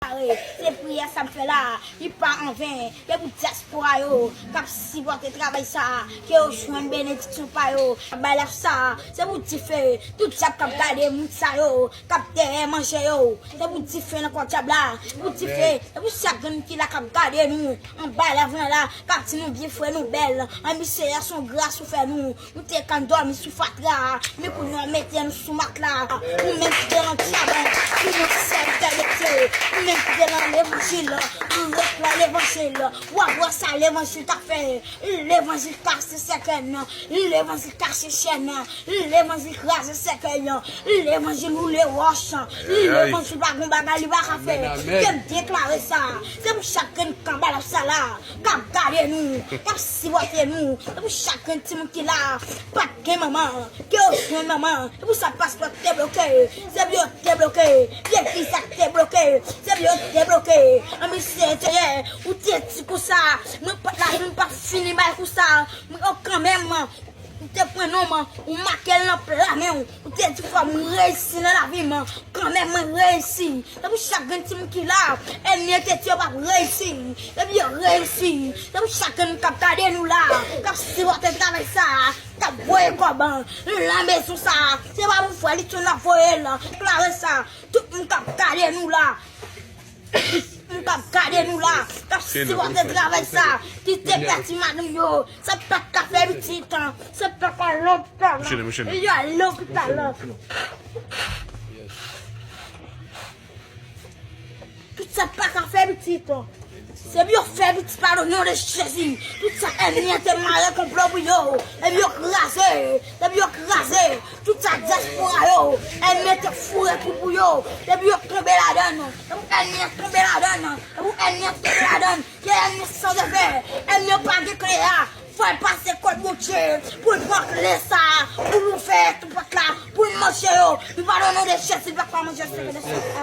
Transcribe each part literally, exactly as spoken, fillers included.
Kare, se priyè sa m fè la, li pa anven. Se pou dyaspora yo k ap sipòte travay sa, ke yo jwenn benediksyon pa yo. Bay laf sa, se pou dife, tout dyab k ap gade moun sa yo, k ap dèyè manje yo. Se pou dife nan kò dyab la, se pou dife, se pou chak grenn ki la k ap gade nou, anba laf la, k ap di nou byen fre nou bèl. An misye a se yon gras ou fè nou. Nou te konn dòmi sou fatra, men kounye a mete nou sou matla. Ou menm ki te nan dyaban, ou menm sèvitè de Dye, ou menm ki te nan levanjil, ou ret nan levanjil. W ap wè sa levanjil ka fè. Levanjil kase sèkèy nan, levanjil kase chèn nan, levanjil kraze sèkèy nan, levanjil woule wòch. Levanjil pa gon bagay li pa ka fè. Ke m deklare sa. Se pou chak grenn kanbalòs sa la k ap gade nou, k ap sipòte nou. Se pou chak grenn timoun ki la, pa t gen manman, ke yo jwenn manman. Se pou sa paspò te bloke, se pou yo te bloke. Vye viza te bloke, se pou yo te bloke. An misye te ye, ou te di konsa, mwen pa t la, mwen pa t fini bay konsa. Mwen, o, kanmenm, ou te pran non m, ou make l nan pla men w. Ou te di fò m reyisi nan lavi m. Kanmenm mwen reyisi. Se pou chak grenn timoun ki la, ènmi an te di yo p ap reyisi. Epi yo reyisi. Se pou chak grenn moun k ap gade nou la, k ap sipòte travay sa, k ap voye kòb nan mezon sa. Se pa pou frè Litchon ap voye l. Klare sa. Tout moun k ap gade nou la. Moun k ap gade nou la, k ap sipòte travay sa, ki te pèdi madanm yo, se pèp k ap fè pitit, se pèp k al lopital, yo al lopital. Tout sa pa ka fè pitit, se pou yo fè pitit pa o non de Jezi. Tout sa ènmi an te mare konplo pou yo, epi yo kraze, epi yo kraze. Tout sa dyaspora yo, ènmi an te foure kou pou yo, epi yo tonbe ladann. Epi ènmi an tonbe ladann, epi ènmi an tonbe ladann. Ke ènmi an san zèfè, ènmi an pa gen kle a. Fò l pase kot Bondye pou l pran kle sa, pou l ouvè tout pòt la, pou l manje yo. Li pa nan non de Jezi, li pa ka manje yo.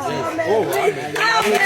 Amèn. Amèn.